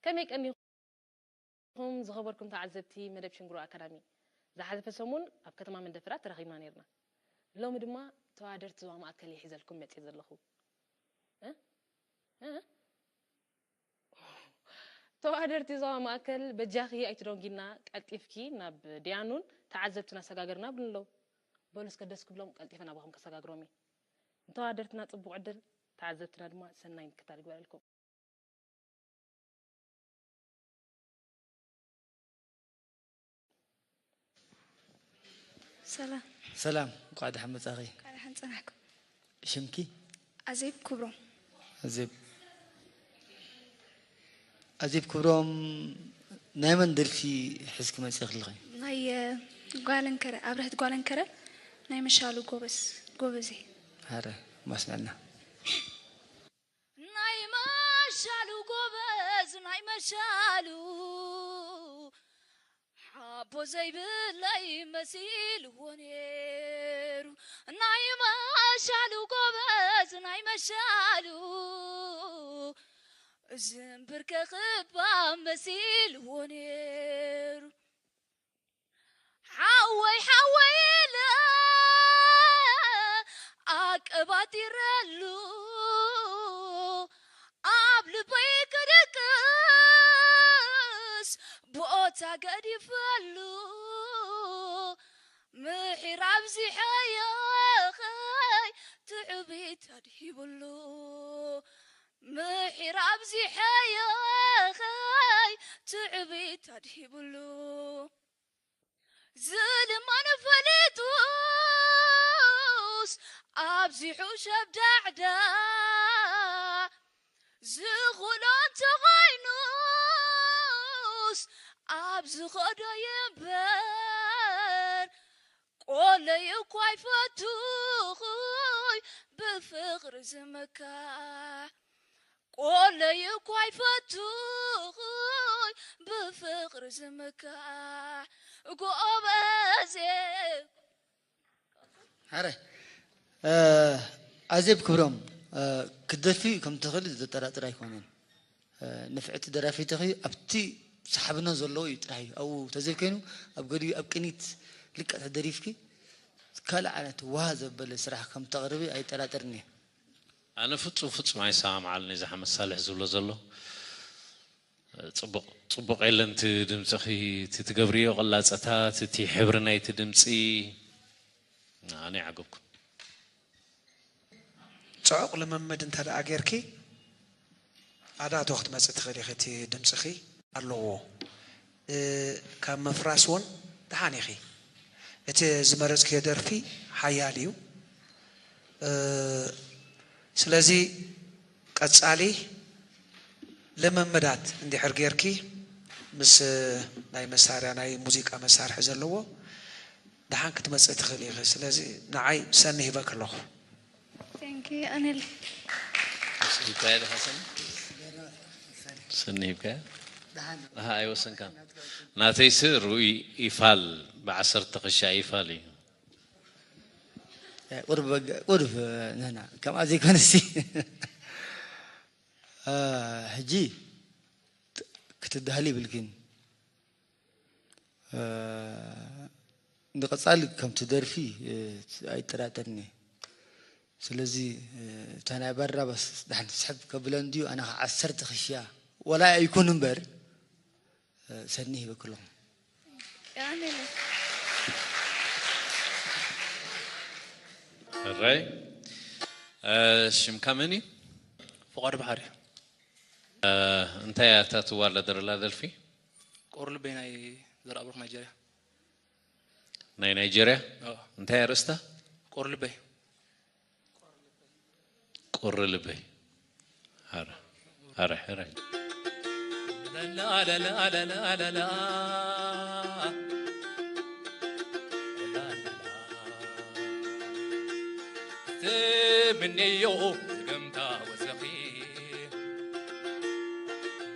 ከመይ ቀኒኹም ዝኸበርኩም ተዓዘብቲ መደብ ሽንግሮ ኣካዳሚ? ዝሓለፈ ሰሙን ኣብ ከተማ መንደፈራ ተራኺብና ነይርና። ሎሚ ድማ ተወዳደርቲ ዞባ ማእከል እየ ሒዘልኩም መፅእ ዘለኹ። እ? እ? ተወዳደርቲ ዞባ ማእከል በጃኺ ኣይትደንጉይና፣ ቀልጢፍኪ ናብ ዲያኑን ተዓዘብትን ኣሰጋግርና ብሉ ኣለዉ። በሉ እስከ ደስ ክብሎም ቀልጢፈ ናባኹም ከሰጋግሮም እየ። ንተወዳደርትና ፅቡቕ ዕድል፣ ተዓዘብትና ድማ ሰናይ ምክታል ይግበረልኩም። ሰላም ሰላም፣ እንኳዕ ደሓን መጻኺ። ቃል ሓንጸናሕኩም። ሽምኪ? ኣዜብ ክብሮም። ኣዜብ ኣዜብ ክብሮም፣ ናይ መን ደርፊ ሒዝኪ መጺኺ ኣለኺ? ናይ ጓለንከረ ኣብርህት ጓለንከረ ናይ መሻሉ ጎበዝ ጎበዜ። ሃረ ማስመዕና። ናይ መሻሉ ጎበዝ ናይ መሻሉ ሓቦ ዘይብለይ መሲልዎ ነይሩ። ናይ መሻሉ ጎበዝ ናይ መሻሉ ዝንብርከ ክባ መሲልዎ ነይሩ። ሓወይ ሓወይ ኢለ ኣቀባጢረሉ ኣብ ልበይ ክድቅስ ቦታ ገዲፈሉ ምሒር ኣብዚሐዮ ኸይ ትዕቢት ኣድሂብሉ ምሒር ኣብዚሐዮ ኸይ ትዕቢት ኣድሂብሉ ዝልማን ፈሊጡስ ኣብዚሑ ሸብዳዕዳ ዝኽሎ እንተኾይኑስ ኣብ ዝኸዶ ይንበር ቆለይ እኳ ይፈትኹይ ብፍቕሪ ዝምካሕ ቆለይ እኳ ይፈትኹይ ብፍቕሪ ዝምካሕ ጎበዜ ሓረ ኣዜብ ክብሮም፣ ክትደርፊ ከም ትኽእል ዘጠራጥር ኣይኮነን። ንፍዕቲ ደራፊት ኢኺ፣ ኣብቲ ሳሕብነት ዘለዎ እዩ ጥራሕ እዩ። ኣብኡ ተዘይኮይኑ ኣብ ገሊኡ ኣብ ቅኒት ልክዕ ተደሪፍኪ ካልእ ዓይነት ዋህ ዘበለ ስራሕ ከም ተቕርቢ ኣይጠራጠርን እየ። ኣነ ፍጹም ፍጹም ኣይሰማምዓሉን እየ ዝሓመድ ሳልሕ ዝብሎ ዘሎ። ጽቡቕ ጽቡቕ የለን እቲ ድምጽኺ፣ እቲ ትገብርዮ ቅላጸታት፣ እቲ ሕብሪ ናይቲ ድምጺ ኣነ ይዓገብኩ። ጽዑቕ ልምምድ እንተ ደኣ ጌርኪ ኣዳቶ ክትመጽእ ትኽእል ኢኺ። እቲ ድምጽኺ ኣለዎ። እ፣ ካብ ምፍራስ እውን ደሓን ኢኺ። እቲ ዝመረጽክዮ ደርፊ ሓያል እዩ። እ፣ ስለዚ ቀጻሊ ልምምዳት እንድሕር ጌርኪ ምስ ናይ መሳርያ ናይ ሙዚቃ መሳርሒ ዘለዎ ደሓን ክትመጽእ ትኽእል ኢኺ። ስለዚ ንዓይ ሰኒ ሂበኪ ኣለኹ። Thank you ኣነል ሂብካያ ዲኻ ሰኒ? ሰኒ ሂብካያ? ኣሃ ኣይወሰንካን። ናተይሲ ርኡይ ኢፋል ብዓሰርተ ክሻ ኢፋል እዩ። ቁርብ በግ- ቁርብ ንህና ከምኣ ዘይኮነሲ ሕጂ ክትዳህል ይብልኪን። ንቐጻሊ ከምቲ ደርፊ ኣይጠራጠርን እየ። ስለዚ እታ ናይ ባራባስ ዳሕን ስሕብ ከብለን ድዩ ኣነ ኸዓ ዓሰርተ ክሽያ ወላ ኣይኩን እምበር ሰኒ ሂበክሎም። ሕራይ ሽምካ መን እዩ? ፍቓዱ ባሕሪ። እንታይ እያ እታ ትዋዳደረላ ደርፊ? ቁር ልበይ ናይ ዘርኣብሩኽ ናይጀርያ። ናይ ናይጀርያ? ኣዎ። እንታይ እያ ርእስታ? ቁር ልበይ። ቁሪ ልበይ። ኣረ ኣረ ሕራይ ትምነዮ ዝገምታ ወዘኺ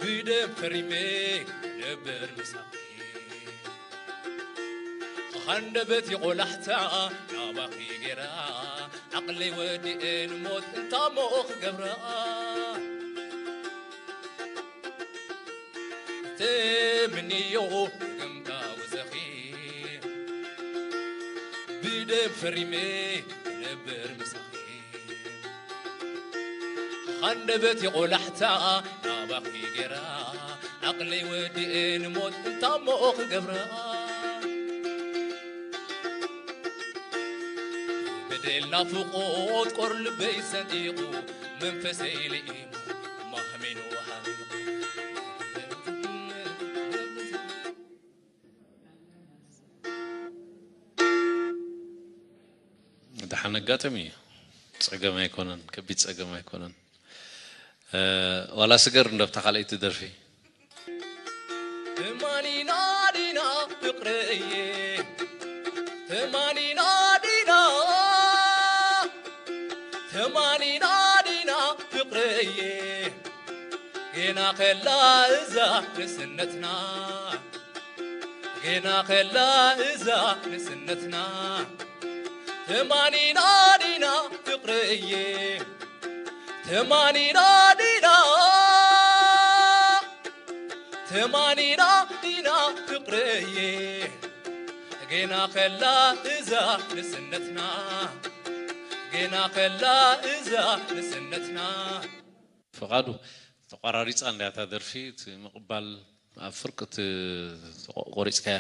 ብደም ፈሪመ ነበር ምሳኺ ሃንደበት ይቆላሕታ ናባኺ ገይራ ዓቕለይ ወዲኤ ንሞት እንታሞ ክገብራ ትምንዮ ግምታዊ ዘኺ ብደም ፈሪመ ነበር ምሳኺ ሃንደበት የቆላሕታ ናባኺ ገራ ዓቕለይ ወዲኤ ንሞት እንታሞ ክገብራ በደል ናፍቆት ቆር ልበይ ሰንጢቑ መንፈሰይ ልኢሙ ማህሜኑ ሃሚሙ ደሓን ኣጋጠሚ እዩ። ጸገም ኣይኮነን፣ ከቢድ ጸገም ኣይኮነን። ዋላ ስገር እንዶ ኣብታ ካልኣይቲ ደርፊ። ትማኒና ዲና ፍቅረየ ትማኒና ዲና ትማኒና ዲና ፍቅረየ ጌና ከላ እዛ ንስነትና ጌና ከላ እዛ ንስነትና ትማኒና ዲና ፍቅረየ ትማኒና ዲና ትማኒና ዲና ፍቅረየ ጌና ከላ እዛ ንስነትና ጌና ከላ እዛ ንስነትና ፍቓዱ ተቋራሪጻ እንድያ እታ ደርፊ፣ እቲ ምቕባል ኣብ ፍርቂ እቲ ተቆ- ቆሪጽካያ።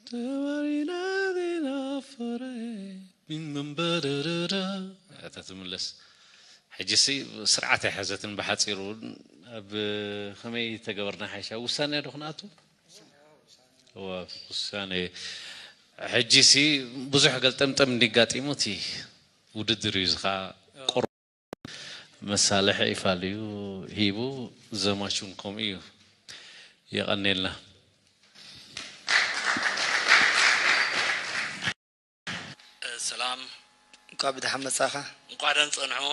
ተባሪና ዜና ፈረ ቢን መንበረረረ እታ ትምለስ። ሕጂሲ ስርዓት ኣይሓዘትን ብሓጺሩ። ኣብ ከመይ ተገበርና ሓይሻ? ውሳኔ ዶ ክንኣቱ? እወ፣ ውሳኔ። ሕጂሲ ብዙሕ ገልጠምጠም እንዲጋጢሙ እቲ ውድድር እዩ ዝኻ መሳለሒ ይፋልዩ ሂቡ ዘማች እውን ከምኡ እዩ። የቐኔልና። ሰላም እንኳዕ ብደሓን መጻኻ። እንኳዕ ደህን ጸንሑ።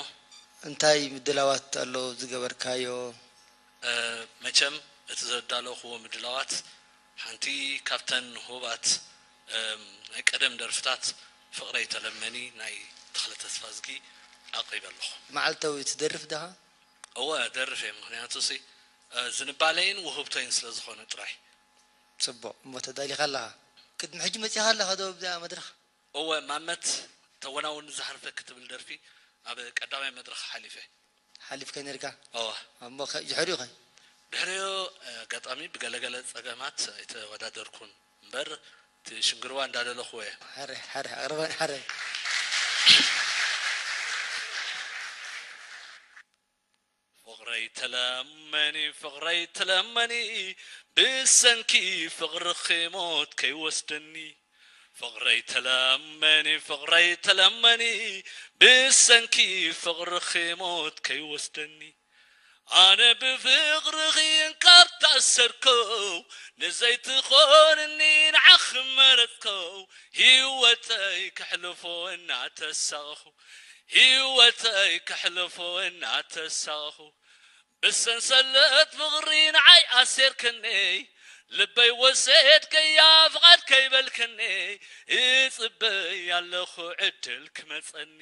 እንታይ ምድላዋት ኣሎ ዝገበርካዮ? መቸም እቲ ዘዳለኹዎ ምድላዋት ሓንቲ ካብተን ህቡባት ናይ ቀደም ደርፍታት ፍቕረይ ተለመኒ ናይ ተኽለ ተስፋዝጊ ኣቕሪበ ኣለኹ። መዓልታዊ ትደርፍ ዲኻ? እወ እደርፍ እየ፣ ምኽንያቱሲ ዝንባለይን ውህብቶይን ስለዝኾነ ጥራይ። ጽቡቕ እሞ ተዳሊኻ ኣለኻ? ቅድሚ ሕጂ መጺኻ ኣለኻ ዶ ኣብዛ መድረኽ? እወ ማመት ተወናውኒ ዝሃርፈኪ ትብል ደርፊ ኣብ ቀዳማይ መድረኽ ሓሊፈ። ሓሊፍካ ነርካ? እወ። እሞ ከ ድሕሪኡ ከ? ድሕሪኡ ኣጋጣሚ ብገለገለ ጸገማት ኣይተወዳደርኩን እምበር እቲ ሽንግርዋ እንዳደለኽዎ እየ። ሓረ ሓረ ኣቕርበን ሓረ። ፍቕረይ ተለመኒ ፍቕረይ ተለመኒ ብሰንኪ ፍቕርኺ ሞት ከይወስደኒ። ፍቕረይ ተለመኒ ፍቕረይ ተለመኒ ብሰንኪ ፍቕርኺ ሞት ከይወስደኒ። ኣነ ብፍቕርኺ እንካብ ታሰርኮ ንዘይትኾንኒ ንዓኺ መረጽኮ። ህይወተይ ከሕልፎ እናተሳቐኹ ህይወተይ ከሕልፎ እናተሳቐኹ። ብሰንሰለት ፍቕሪ ንዓይ ኣሴርክኒ። ልበይ ወሰድከያ ፍቓድ ከይበልክኒ። ይጽበይ ኣለኹ ዕድል ክመጸኒ።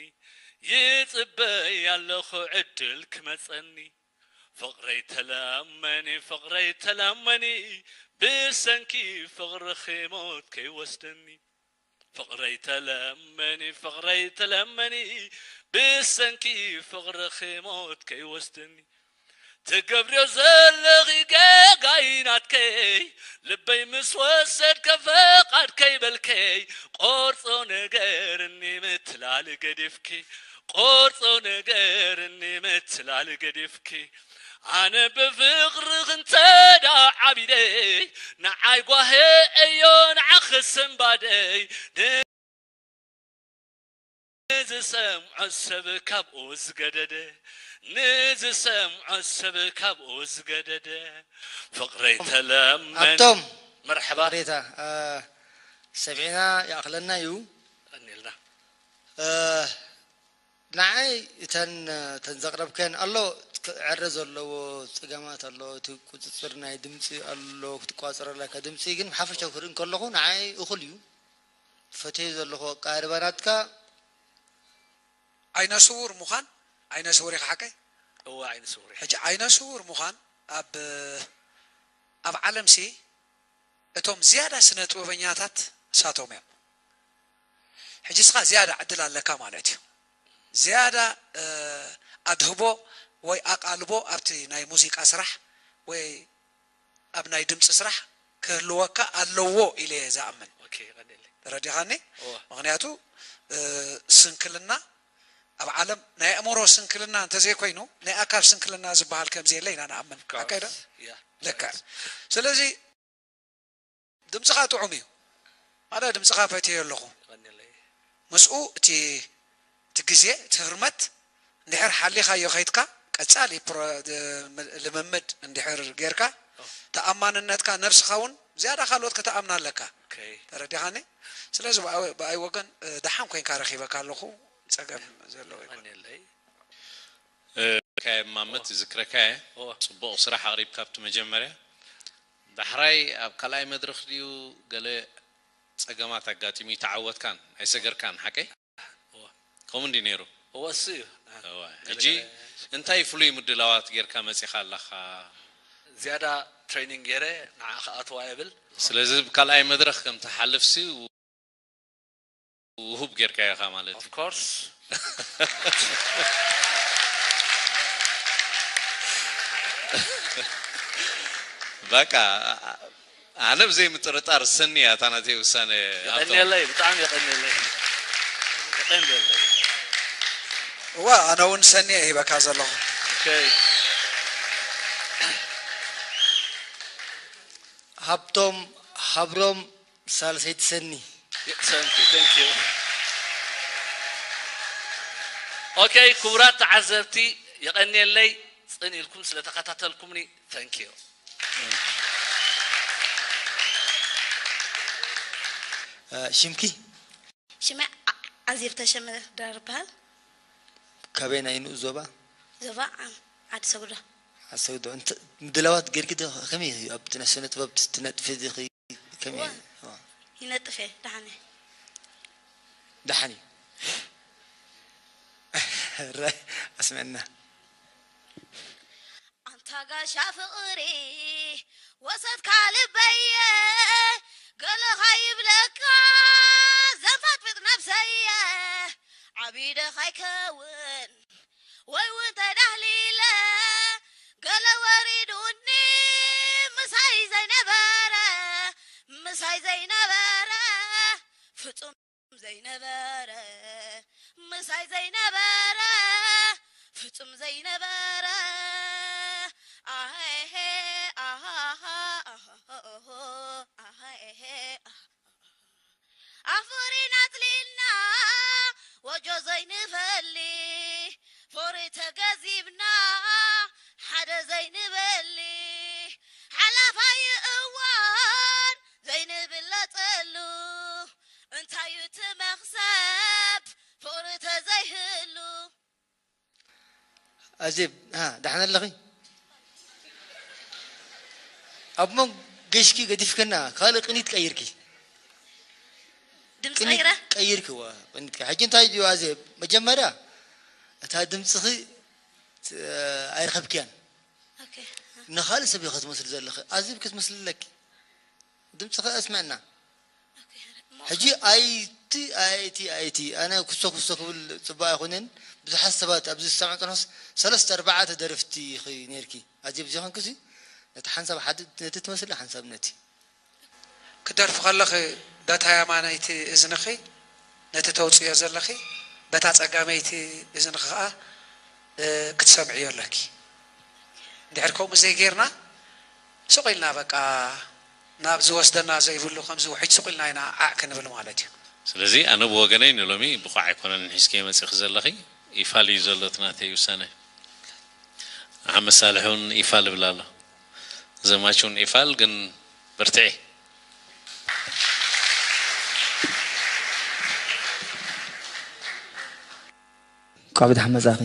ይጽበይ ኣለኹ ዕድል ክመጸኒ። ፍቕረይ ተለመኒ ፍቕረይ ተለመኒ። ብሰንኪ ፍቕርኺ ሞት ከይወስደኒ። ፍቕረይ ተለመኒ ፍቕረይ ተለመኒ። ብሰንኪ ፍቕርኺ ሞት ከይወስደኒ። ትገብርዮ ዘለኺ ጌጋይ ናትከይ። ልበይ ምስ ወሰድከ ፍቓድ ከይበልከይ። ቆርጾ ንገርኒ ምትላል ገዲፍኪ። ቆርጾ ንገርኒ ምትላል ገዲፍኪ። ኣነ ብፍቕርኺ እንተ ደኣ ዓቢደ። ንዓይ ጓሄ እዮ ንዓኺ ስንባደይ። ንዝሰምዖ ሰብ ካብኡ ዝገደደ። ንዝሰምዖ ሰብ ካብኡ ዝገደደ። ፍቕረይ ተለመን። ኣቶም መርሐባ። ቅሬታ ሰሚዕና ይኣኽለና እዩ። ቀኒልና። እ፣ ንዓይ እተን እተን ዘቕረብከን ኣሎ ክዕረ ዘለዎ ጸገማት ኣሎ፣ እቲ ቁጽጽር ናይ ድምጺ ኣሎ ክትቋጸረላ፣ ድምጺ ግን ብሓፈሻዊ ክርኢ እንከለኹ ንዓይ እኹል እዩ። ፈትየ ዘለኹ ኣቀራርባ ናትካ። ዓይነ ስውር ምዃን። ዓይነ ስውር ኢኻ ሓቀይ? እወ ዓይነ ስውር እየ። ሕጂ ዓይነ ስውር ምዃን ኣብ ኣብ ዓለምሲ እቶም ዝያዳ ስነ ጥበበኛታት እሳቶም እዮም። ሕጂ እስኻ ዝያዳ ዕድል ኣለካ ማለት እዩ። ዝያዳ ኣድህቦ ወይ ኣቓልቦ ኣብቲ ናይ ሙዚቃ ስራሕ ወይ ኣብ ናይ ድምፂ ስራሕ ክህልወካ ኣለዎ ኢለ እየ ዝኣምን። ተረዲኻኒ? ምክንያቱ ስንክልና ኣብ ዓለም ናይ ኣእምሮ ስንክልና እንተዘይኮይኑ ናይ ኣካል ስንክልና ዝበሃል ከምዘየለ ኢና ንኣምን። ሓቀይ ዶ? ልክዕ። ስለዚ ድምፅኻ ጥዑም እዩ። ኣነ ድምፅኻ ፈትየ ኣለኹ። ምስኡ እቲ እቲ ግዜ እቲ ህርመት እንድሕር ሓሊኻዮ ከይድካ ቀፃሊ ልምምድ እንድሕር ጌርካ ተኣማንነትካ ነብስኻ እውን ዝያዳ ካልኦት ከተኣምና ኣለካ። ተረዲኻኒ? ስለዚ ብኣይ ወገን ደሓን ኮይንካ ረኺበካ ኣለኹ። ፀገም ዘለዎ ይኮን። ካየ ማመት ዝክረካየ ፅቡቕ ስራሕ ኣቕሪብካ ኣብቲ መጀመርያ ዳሕራይ ኣብ ካልኣይ መድረኽ ድዩ ገለ ፀገማት ኣጋጢሙ ይተዓወትካን ኣይሰገርካን ሓቀይ? ከምኡ እንዲ ነይሩ። እወ እሱ እዩ። እወ፣ ሕጂ እንታይ ፍሉይ ምድላዋት ጌርካ መጺኻ ኣለኻ? ዝያዳ ትሬኒንግ ገይረ ንዓ ክኣትዋ የብል። ስለዚ ብካልኣይ መድረኽ ከም ትሓልፍሲ ውሁብ ጌርካ ኢኻ ማለት እዩ። Of course። በቃ ኣነ ብዘይ ምጥርጣር ሰኒ እያ እታ ናተይ ውሳነ። የቀንየለይ፣ ብጣዕሚ የቀንየለይ። የቀንየለይ። እዋ ኣነ እውን ሰኒ እየ ሂበካ ዘለኹ። ሃብቶም ሃብሮም ሳልሰይቲ ሰኒ። ኦኬ ክቡራት ተዓዘብቲ የቀንየለይ ፅን ኢልኩም ስለተከታተልኩምኒ። Thank you። ሽምኪ? ሽመይ ኣዜብ ተሸመ ድራር እበሃል። ካበየናይ ንኡስ ዞባ? ዞባ ዓዲ ሰጉዶ። ዓዲ ሰጉዶ። ምድላዋት ጌርኪ ዶ? ከመይ እዩ ኣብቲ ናይ ስነ ጥበብ ትነጥፊ ዲኺ? ከመይ እዩ? ይነጥፍ እየ ደሓን እየ። ደሓን እዩ። ኣስምዕና። ኣንታ ጋሻ ፍቕሪ ወሰድካ ልበየ ገለ ኻይብለካ ዘንፋጥፍጥ ነብሰየ ዓቢደ ኻይከውን ወይ እውን ተዳህሊለ ገለ ወሪዱኒ ምሳይ ዘይነበረ ምሳይ ዘይነበረ ፍጹም ዘይነበረ ምሳይ ዘይነበረ ፍጹም ዘይነበረ ኣሄ ኣሃ ኣሄ ኣፍሪና ኣጽሊልና ወጆ ዘይንፈሊ ፎሪ ተገዚብና ሓደ ዘይንበሊ ሓላፋይ እዋን ዘይንብለጸሉ እንታይ እዩ እቲ መኽሰብ ፍቕሪ ተዘይህሉ ኣዜብ ደሓን ኣለኺ? ኣብ መንጎ ገሽኪ ገዲፍክና ካልእ ቅኒት ቀይርኪ። ድምፂ ቀይረ? ቀይርክዋ ቅኒትካ። ሕጂ እንታይ ድዩ ኣዜብ መጀመርያ እታ ድምፅኺ ኣይረኸብክያን። ንኻልእ ሰብ ኢኺ ክትመስሊ ዘለኺ። ኣዜብ ክትመስሊ ኣለኪ። ድምፅኺ ኣስምዕና። ሕጂ ኣይቲ ኣይቲ ኣይቲ ኣነ ኩሶ ኩሶ ክብል ፅቡቅ ኣይኮነን። ብዙሓት ሰባት ኣብዚ ዝሰምዑ ፅንሑስ ሰለስተ ኣርባዕተ ደርፍቲ ኢኺ ነይርኪ። ኣዜብ ዘይኮንክሲ ነቲ ሓንሳብ ሓደ ነቲ ትመስሊ ሓንሳብ ነቲ ክደርፊ ከለኺ በታ የማነይቲ እዝንኺ ነቲ ተውፅዮ ዘለኺ በታ ፀጋመይቲ እዝንኺ ከዓ ክትሰምዕዮ ኣለኪ። እንድሕር ከምኡ ዘይጌርና ስቕ ኢልና በቃ ናብ ዝወስደና ዘይብሉ ከምዚ ውሕጅ ስቕ ኢልና ኢና ዓዕ ክንብል ማለት እዩ። ስለዚ ኣነ ብወገነይ ንሎሚ ብቑዕ ኣይኮነን ሒዝክዮ መፂእኺ ዘለኺ። ኢፋል እዩ ዘሎ እቲ ናተይ ውሳነ። ንሓመድ ሳልሕ እውን ኢፋል እብል ኣሎ። ዘማች እውን ኢፋል ግን በርትዒ። እንኳዕ ብደሓን መጻእኺ።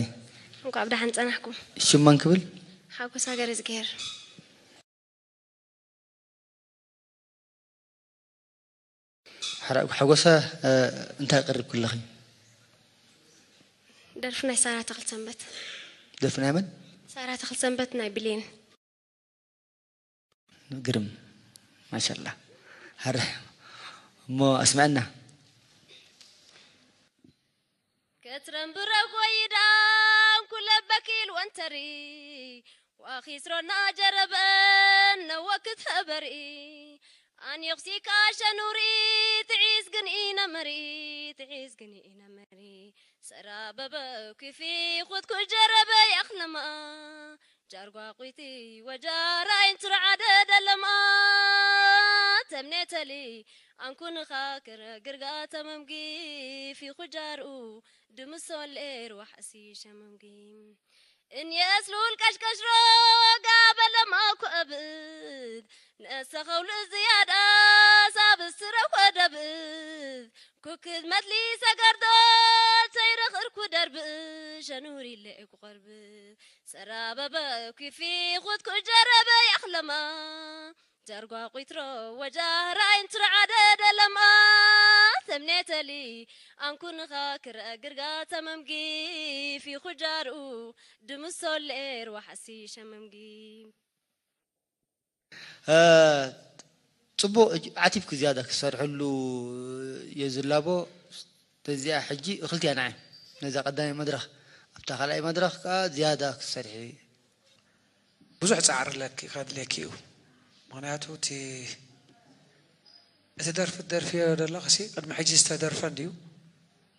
እንኳዕ ብደሓን ጸናሕኩም። ሽም መን ክብል? ሓጎስ ሃገረ ዝገሄር። ሓጎሰ እንታይ ኣቅሪብኪ ኣለኺ? ደርፊ ናይ ሳራ ተኽልሰንበት። ደርፊ ናይ መን? ሳራ ተኽልሰንበት ናይ ብሌን። ግርም ማሻላ። ሃረ እሞ ኣስምዐና። ከትረምብረ ጎይዳን ኩለበኪል ወንተሪ ዋኺስሮና ጀረበን ነወክት ሀበሪ ኣኒኽሲካ ሸኑሪ ትዒስ ግን ኢነመሪ ትዒስ ግን ኢነመሪ ሰራበበ ኩፊ ኹትኩ ጀረበ ያኽለማ ጃርጓ ቁይቲ ወጃራይን ትርዓደ ደለማ ተምኔተሊ ኣንኩንኻ ክረግርጋ ተመምጊ ፊኹ ጃርኡ ድምሶሌር ዋሕሲ ሸመምጊ እንየስ ልውል ቀሽቀሽሮ ጋበለማ ኮእብድ ነሰኸውል ዝያዳ ሳብስረ ኮደብድ ኩክድ መትሊ ሰገርዶ ተይረኽርኩ ደርብ ሸኑር ኢለ ኩቐርብ ሰራበበ ኩፊ ኹትኩ ጀረበ ያኽለማ ጃርጓ ቁይትሮ ወጃራይን ትርዓደ ደለማ ተምኔተሊ ኣንኩንኻ ክረግርጋ ተመምጊ ፊኹ ጃርኡ ድምሶሌር ዋሕሲ ሸመምጊ ጽቡቕ። ዓቲብኪ ዝያዳ ክሰርሐሉ እየ ዝላቦ። በዚኣ ሕጂ ክልቲኣ ንዓይ ነዛ ቀዳማይ መድረኽ ኣብታ ካልኣይ መድረኽ ከዓ ዝያዳ ክትሰርሒ ብዙሕ ፃዕሪ ለኪ ከድልየኪ እዩ። ምክንያቱ እቲ እቲ ደርፊ ትደርፍዮ ዘለኽሲ ቅድሚ ሕጂ ዝተደርፈ እንድዩ።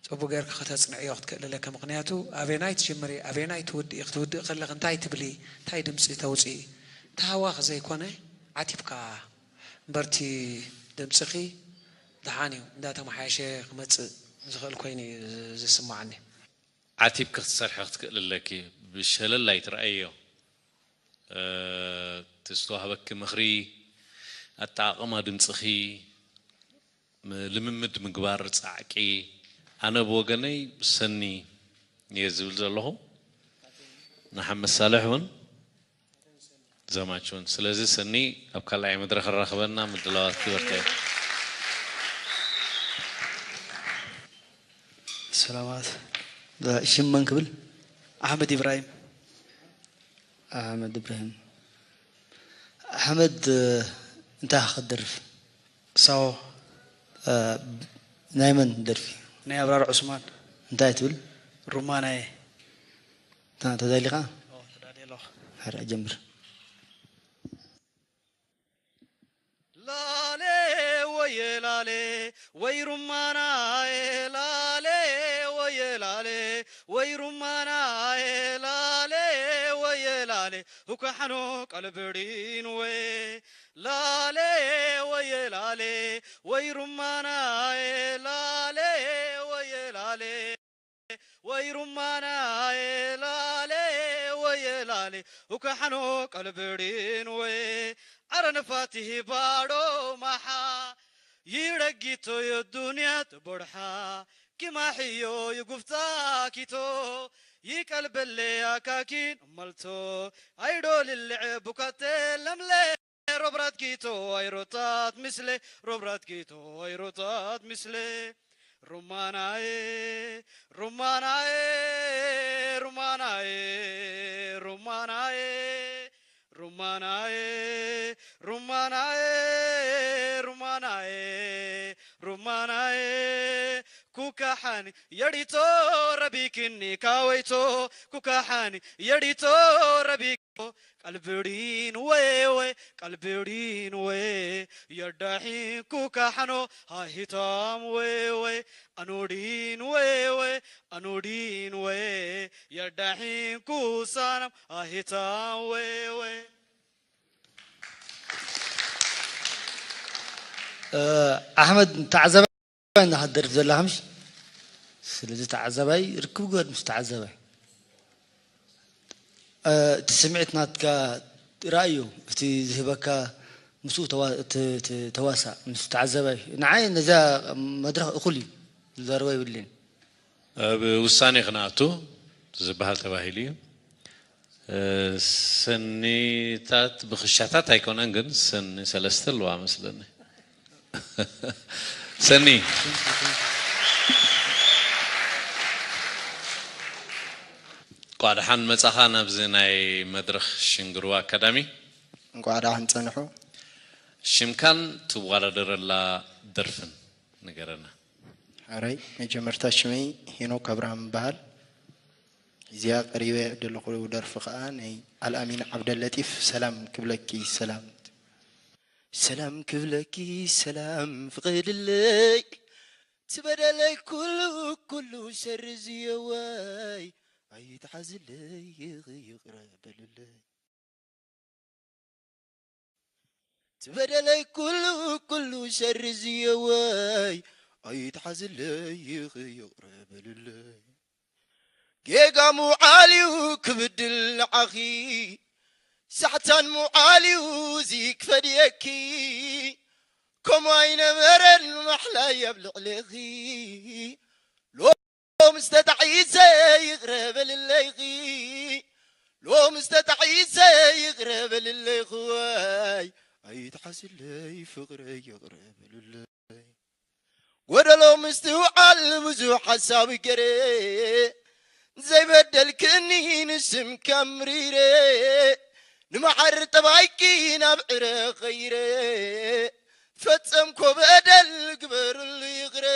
ፅቡቅ ጌርኪ ከተፅንዕዮ ክትክእሊ ኣለኪ። ምክንያቱ ኣበየናይ ትጅምሪ ኣበየናይ ትውድኢ፣ ክትውድኢ ከለኺ እንታይ ትብሊ፣ እንታይ ድምፂ ተውፅኢ፣ እቲ ሃዋኽ ዘይኮነ ዓቲብካ እምበርቲ ድምፅኺ ደሓን እዩ እንዳተመሓየሸ ክመፅእ ዝኽእል ኮይኑ እዩ ዝስማዓኒ። ዓቲብኪ ክትሰርሒ ክትክእሊ ኣለኪ። ብሸለል ኣይትርኣይዮ። እቲ ዝተዋህበኪ ምኽሪ፣ ኣጠቓቕማ ድምፅኺ፣ ልምምድ ምግባር፣ ፃዕቂ። ኣነ ብወገነይ ሰኒ እየ ዝብል ዘለኹ። ንሓመድ ሳልሕ እውን ዘማች እውን። ስለዚ ሰኒ ኣብ ካልኣይ መድረኽ ኣራኽበና፣ ምድላዋትኪ በርትዒ። ሰላማት። ሽም መን ክብል? ኣሕመድ ኢብራሂም። ኣሕመድ ኢብራሂም። ኣሕመድ እንታይ ኢኻ ክትደርፍ? ሳሆ። ናይ መን ደርፊ? ናይ ኣብራር ዑስማን። እንታይ ትብል? ሩማናየ። ተዳሊኻ? ተዳልየ ኣለኹ። ሕረ ጀምር። ላሌ ወየ ላሌ ወይ ሩማናዬ ላሌ ወየ ላሌ ወይ ሩማናዬ ላሌ ወየ ላሌ ሁካሕኖ ቀልብዲን ወ ላሌ ወየ ላሌ ወይ ሩማናዬ ላሌ ወየ ላሌ ወይ ሩማናዬ ላሌ ወየ ላሌ ሁካሕኖ ቀልብዲን ወ ዓረ ንፋቲሂ ባዶ ማሓ ይረጊቶ የዱንያ ትቦድሓ ኪማሕዮ ይጉፍታ ኪቶ ይቀልበሌ ኣካኪን መልቶ ኣይዶ ልልዐ ቡካቴ ለምለ ሮብራት ጊቶ ኣይሮታት ምስሌ ሮብራት ጊቶ ኣይሮታት ምስሌ ሩማናዬ ሩማናዬ ሩማናዬ ሩማናዬ ሩማናዬ ሩማናዬ ሩማናዬ ሩማናዬ ኩካሓኒ የዲቶ ረቢክኒ ካወይቶ ኩካሓኒ የዲቶ ረቢኮ ቀልብዲን ወየ ወየ ቀልብዲን ወየ የዳሒን ኩካሓኖ ሃሂታም ወየ ወየ ኣኑዲን ወየ ወየ ኣኑዲን ወየ የዳሒን ኩሳናም ሃሂታም ወየ ወየ ኣሕመድ ተዓዛባይ ኢኻ ትደርፍ ዘለኻ ምሽ? ስለዚ ተዓዛባይ ርክብ ግበር ምስ ተዓዛባይ። እቲ ስምዒት ናትካ ርኣዮ፣ እቲ ዝህበካ ምስኡ ተዋሳእ ምስ ተዓዛባይ። ንዓይ ነዛ መድረኽ እኹል እዩ፣ ዝዛረቦ የብለይን። ኣብ ውሳኔ ክንኣቱ ዝበሃል ተባሂሉ እዩ። ሰኒታት ብኽሻታት ኣይኮነን ግን ሰኒ ሰለስተ ኣለዋ መስለኒ። ሰኒ እንቋዕ ደሓን መጻኻ ናብዚ ናይ መድረኽ ሽንግርዋ ኣካዳሚ። እንቋዕ ደሓን ጸንሑ። ሽምካን ትወዳደረላ ደርፍን ንገረና። ሓራይ መጀመርታ ሽመይ ሄኖክ ኣብርሃም እበሃል። እዚኣ ቀሪበ ዘለኹ ደርፊ ኸኣ ናይ ኣልኣሚን ዓብደለጢፍ ሰላም ክብለኪ ሰላም። ሰላም ክብለኪ ሰላም ፍቐድለይ፣ ትበደለይ ኩሉ ኩሉ ሰርዝዮ ወይ ኣይትሓዝለይ ይቕረ በልለይ። ትበደለይ ኩሉ ኩሉ ሰርዝዮ ወይ ኣይትሓዝለይ ይቕረ በልለይ። ጌጋ ምውዓል እዩ ክብድል ንዓኺ፣ ሳሕታን ምውዓል እዩ እዚ ክፈድየኪ። ከምኡ ኣይነበረን ማሕላይ ኣብ ልዕሌኺ። ሎምስ ተጣዒሰ ይቕረ በልለይኺ፣ ሎምስ ተጣዒሰ ይቕረ በልለይኺ፣ ወይ ኣይትሓስለይ ፍቕረይ ይቕረ በልለይ። ጎደሎ ምስትውዓል ብዙሕ ሓሳብ ገረ፣ ዘይበደልክኒ ንስምካ ምሪረ፣ ንመዓር ጠባይኪ ናብ ዕረ ኸይረ፣ ፈጸምኮ በደል ግበርሉ ይቕረ፣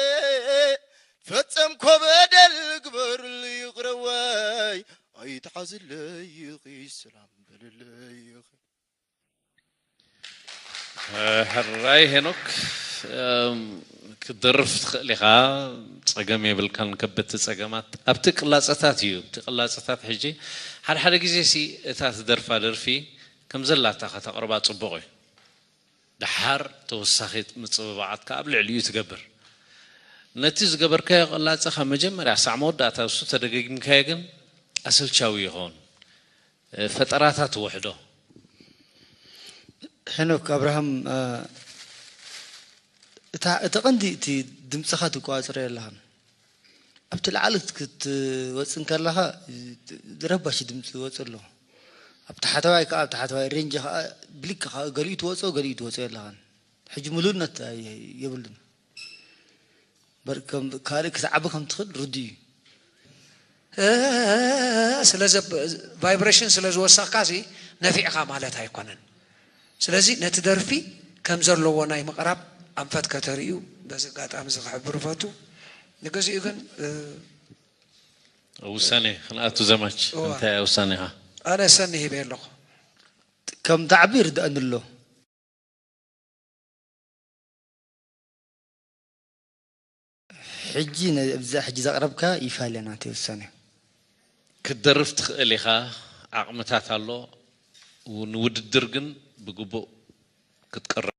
ፈጸምኮ በደል ግበርሉ ይቕረ፣ ወይ ኣይትሓዝለይ ይኺ ሰላም በልለይ ይኺ። ሕራይ ሄኖክ፣ እም፣ ክትደርፍ ትኽእል ኢኻ፣ ጸገም የብልካን። ከበድቲ ጸገማት ኣብቲ ቅላጸታት እዩ። ኣብቲ ቅላጸታት ሕጂ ሓደ ሓደ ግዜ ሲ እታ ትደርፋ ደርፊ ከም ዘላታ ከተቕርባ ጽቡቕ እዩ። ደሓር ተወሳኺ ምጽብባዓት ከኣ ኣብ ልዕሊኡ ትገብር። ነቲ ዝገበርካዮ ቅላጸ ካብ መጀመርያ ክሳዕ መወዳእታ ንሱ ተደጋጊምካዮ ግን ኣሰልቻዊ ይኸውን። ፈጠራታት ውሕዶ። ሄኖክ ኣብርሃም፣ እ፣ እታ፣ እቲ ቀንዲ እቲ ድምጽኻ ትቆጻጸሮ የለኻን። ኣብቲ ላዕሊ ክት-፣ ክትወጽእ እንከለኻ፣ ረባሺ ድምጺ ይወጽእ ኣሎ። ኣብ ታሕተዋይ ከኣ፣ ኣብ ታሕተዋይ ሬንጅ ከኣ፣ ብልክ ከኣ፣ ገሊኡ ትወጾ፣ ገሊኡ ትወጾ የለኻን። ሕጂ ምሉእነት ኣይ-፣ የብሉን። በር-፣ ከም ካልእ ክትዓቢ ከም ትኽእል ርዱእ እዩ። እ፣ ስለ ዘብ-፣ ቫይብሬሽን ስለ ዝወሰኽካ ሲ ነፊዕካ ማለት ኣይኮነን። ስለዚ ነቲ ደርፊ ከም ዘለዎ ናይ ምቕራብ ኣንፈት ከተርእዩ በዚ ኣጋጣሚ እዚ ክሕብር እፈቱ። ንግዚኡ ግን፣ እ፣ ውሳኔ ክንኣቱ ዘማች እዋ። እንታይ እያ ውሳኔኻ? ኣነ ሰኒ ሂበ ኣለኹ። ከም ትዓቢ ይርድኣኒ ኣሎ። ሕጂ ነ-፣ እዛ ሕጂ ዘቕረብካ ይፋለ ናተይ ውሳኔ። ክትደርፍ ትኽእል ኢኻ፣ ዓቕምታት ኣሎ፣ ው-፣ ንውድድር ግን ብግቡእ ክትቀርብ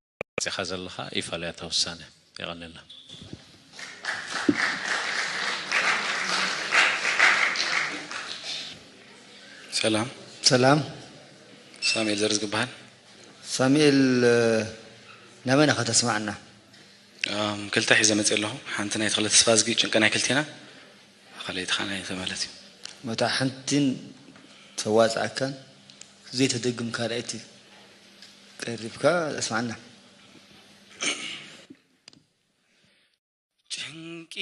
ኢኻ ዘለኻ፣ ይፋለ እታ ውሳነ። የቐንየልና። ሰላም። ሰላም። ሳሙኤል ዘርዝጊ ይበሃል። ሳሙኤል፣ እ፣ ናበይ ኢኻ ተስማዕና? እም፣ ክልተ ሒዘ መፅእ ኣለኹ። ሓንቲ ናይ ተኽለ ተስፋዝጊ ጭንቂ ናይ ክልቴና፣ ካልኣይቲ ከዓ ናይቲ ማለት እዩ። መታ ሓንቲን ተዋፅኣካን ዘይተደግም ካልኣይቲ ቀሪብካ ኣስማዕና። ጭንቂ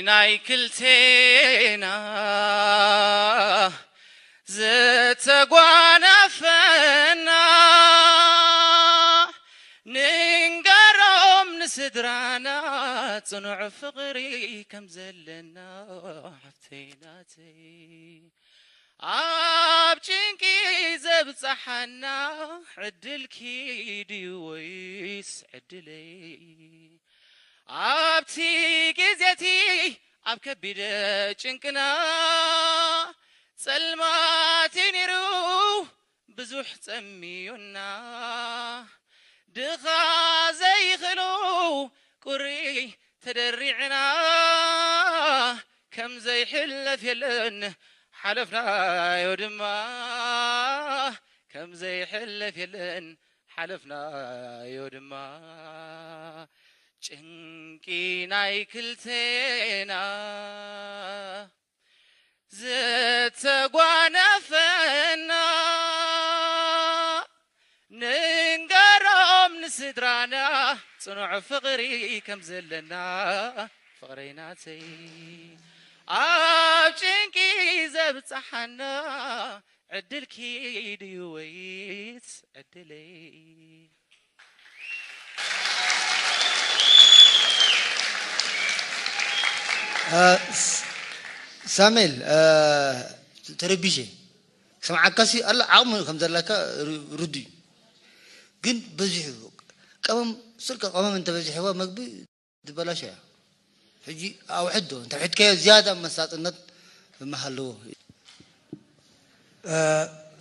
ናይ ክልቴና ዝተጓነፈና፣ ንንገሮም ንስድራና ጽኑዕ ፍቕሪ ከም ዘለና። ሓፍተይ ናተይ፣ ኣብ ጭንቂ ዘብጽሓና ዕድልኪ ድዩ ወይስ ዕድለይ? ኣብቲ ግዜቲ ኣብ ከቢድ ጭንቅና፣ ጸልማት ነይሩ ብዙሕ ጸሚዩና፣ ድኻ ዘይኽእሉ ቁሪ ተደሪዕና፣ ከም ዘይሕለፍ የለን ሓለፍናዮ ድማ፣ ከም ዘይሕለፍ የለን ሓለፍናዮ ድማ። ጭንቂ ናይ ክልቴና ዝተጓነፈና፣ ንንገሮም ንስድራና ጽኑዕ ፍቕሪ ከም ዘለና። ፍቕረይ ናተይ፣ ኣብ ጭንቂ ዘብጽሓና ዕድልኪ ድዩ ወይስ ዕድለይ? እ፣ ስ-፣ ሳሙኤል፣ እ፣ ተረቢሸ። ስምዓካሲ ኣሎ ዓቕሚ ከም ዘለካ ር-፣ ርዱእ እዩ። ግን በዚሑ ቀመም፣ ስርቂ ቀመም እንተበዚሕዋ መግቢ ዝበላሸ እያ። ሕጂ ኣውሕዶ፣ እንተ ውሕድካዮ ዝያዳ መሳጥነት ምሃለዎ። እ፣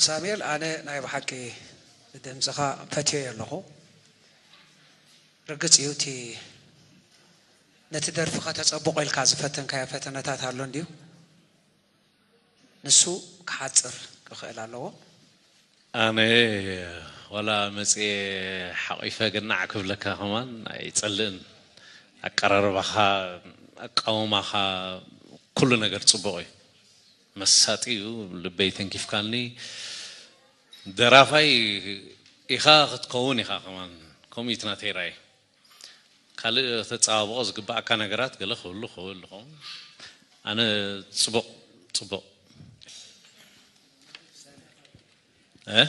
ሳሙኤል፣ ኣነ ናይ ብሓቂ ድምፅኻ ፈትዮ ኣለኹ። ርግፅ እዩ፣ እቲ ነቲ ደርፊ ከተፀብቆ ኢልካ ዝፈተንካዮ ፈተነታት ኣሎ እንድዩ። ንሱ ክሓፅር ክኽእል ኣለዎ። ኣነ ዋላ መፅየ ሓቒፈ ግናዕ ክብለካ ከማን ኣይፀልእን። ኣቀራርባኻ፣ ኣቃውማኻ፣ ኩሉ ነገር ፅቡቕ እዩ። መሳጢ እዩ። ልበይ ተንኪፍካኒ። ደራፋይ ኢኻ ክትከውን ኢኻ ከማን። ከምኡ እዩ እቲ ናተይ ራእይ። ካልእ ተጸባብቖ ዝግባኣካ ነገራት ገለ ክህሉ ክህሉ ይኸውን። ኣነ ጽቡቕ፣ ጽቡቕ። እ?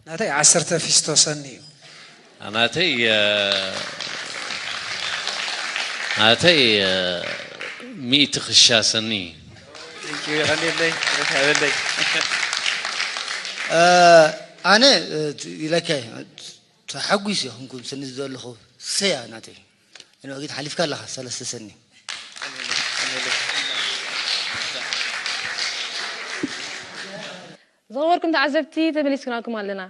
ናተይ ዓሰርተ ፊስቶ ሰኒ እዩ። ናተይ፣ እ፣ ናተይ፣ እ፣ ሚእቲ ክሻ ሰኒ። Thank you፣ የቐንየለይ፣ ርሕበለይ። እ፣ ኣነ፣ እ፣ ኢለካ እየ። ተሓጒስ ይኹንኩም ስኒ ዘለኹ ሰያ ናተይ። ንወጊት ሓሊፍካ ኣለኻ ሰለስተ ሰኒ። ዝኸበርኩም ተዓዘብቲ፣ ተመሊስክናኩም ኣለና።